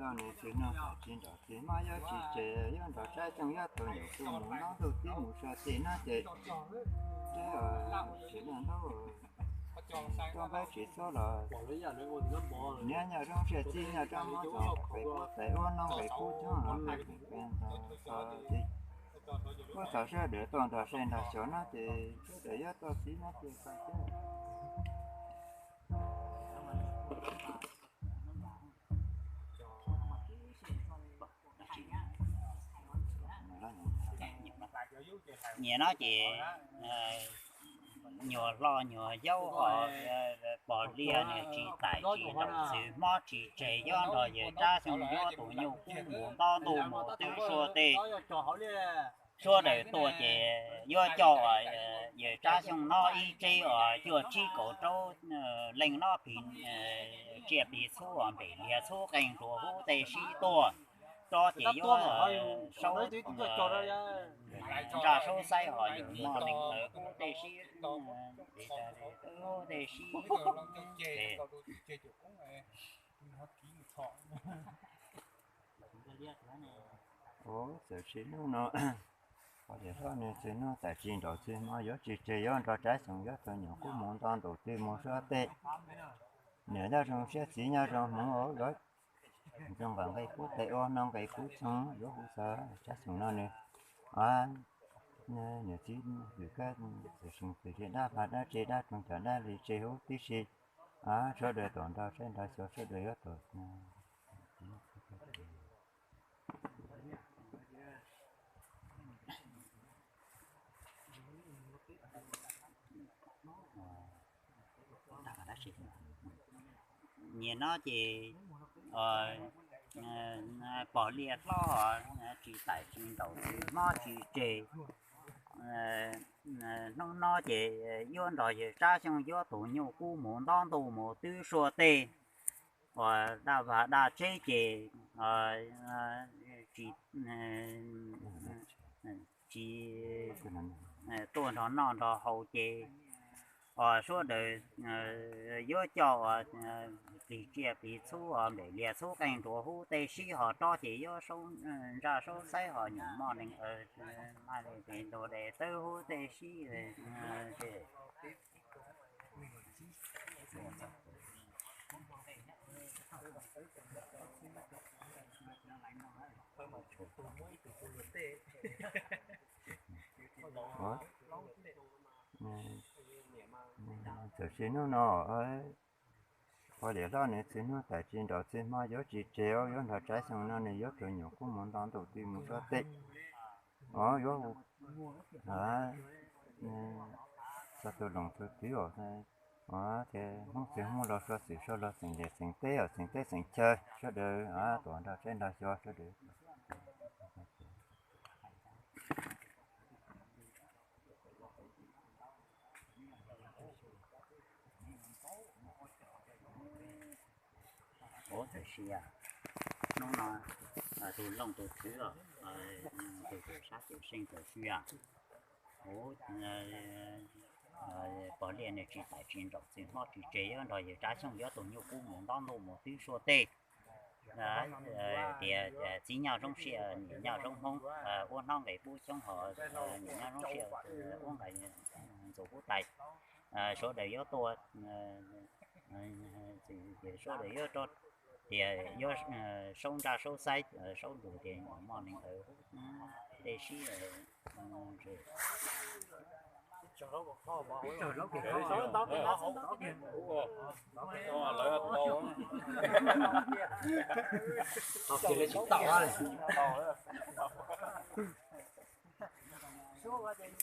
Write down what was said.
Nws tsis noj tsis nrog tsis mob yuav tsis tseg, yuav nrog Tsab Xyooj yuav tus nyuam kuj mus ntaub ntuj tib mus so txij no ces tsis noj ntaub tuaj npawb tsis txhub los niab nyob zoo siab txij nyob zoo mob txoos pem kub pem ua noog pem kub coob los pem pem ntxov txij. Kuj txog sawv daws tuaj nrog saib nrog xyuas no ces sawv daws yuav tuaj txij no ces txog sawv Nyias no ces nyuag hlo nyuag yau ho pog liag nws tsis taim tsis ntaus txwv mob tsis tseg yuav nrog yawg Tsab Xyooj yuav tus nyuj kub mus ntaub ntuj mus twb sua tej. Sawv daws tuaj ces yuav coj yawg Tsab Xyooj no ib tsev uas cuaj tsib kaum rau leej no plig tsiaj plig txhub uas npem liag txhub qeej nruas huv tej sib tuaj. Tso ces yuav saub ntsaj saub xaib ho yus mog neeg ntawd huv tej sib, huv tej sib. Ua txawm tsis hnub no, pog liag hlob nws txij hnub taim tsis nraum txij hmo yuav tsis tseg yuav nrog Tsab Xyooj yuav tus nyuam kub mus nto ntaus twg mus sua tej. Niam nyob zoo siab txiv nyob zoo hmoov, zoo nqaim nqe kub tes ua no nqe kub txhoov yuav hu xav Tsab Xyooj no nws, niam txiv hwm kab txawm seem txawm tsis dab pha dab tse dab roog cov dab li tseg huv tib si. Sawv daws tuaj nrog saib nrog xyuas sawv daws yuav tuaj Nyias no ces pog liag hlob tsis taim tsis ntaus tsis mob tsis tseg. Hnub no ces yuav nrog yawg Tsab Xyooj yuav tus nyuj kub mus ntaub ntuj mus twb sua tej. Uas dab vaj dab tse ces tsis, tsis tuaj nrog noj nrog haus ces uas sawv daws yuav coj uas plig tsiaj plig txhub uas npem liag txhub qeej nruas huv tej sib ho rov ces yuav saub ntsaj saub xaib ho nyuam moj neeg maj li ces ntaus des tawb huv tej sib. Txawm tsis hnub no, pog liag hlob nws txij hnub taim tsis nraum txij hmo yuav tsis tseg yuav nrog Tsab Xyooj no nws yuav tus nyuam kub mus nto ntaus twg mus sua tej. Yuav txog tus loos tus twg os, ces Hmoob txwg Hmoob laug suav xwm suav laug xeem liam xeem teb os, xeem teb xeem chaw sawv daws tuaj nrog saib nrog xyuas sawv daws. Ua txawm sia, hnub no tus looj tus twg, tus sab tus seej txawm sia. Ua pog liag nws tsis taim tsis nraum txij hmo tsis tseg yuav nrog yawg Tsab Xyooj yuav tus nyuj kub mus ntaub ntuj mus twb sua tej. Tias txiv nyob zoo siab niam nyob zoo hmoov, ua hnub nqe pub xyoob ho niam nyob zoo siab ua nqe ntxuav huv tais. Sawv daws yuav tuaj, sawv daws yuav rau tias yuav saub ntsaj saub xaib saub ntuj ces nyuam moj neeg ntawd huv tej sib.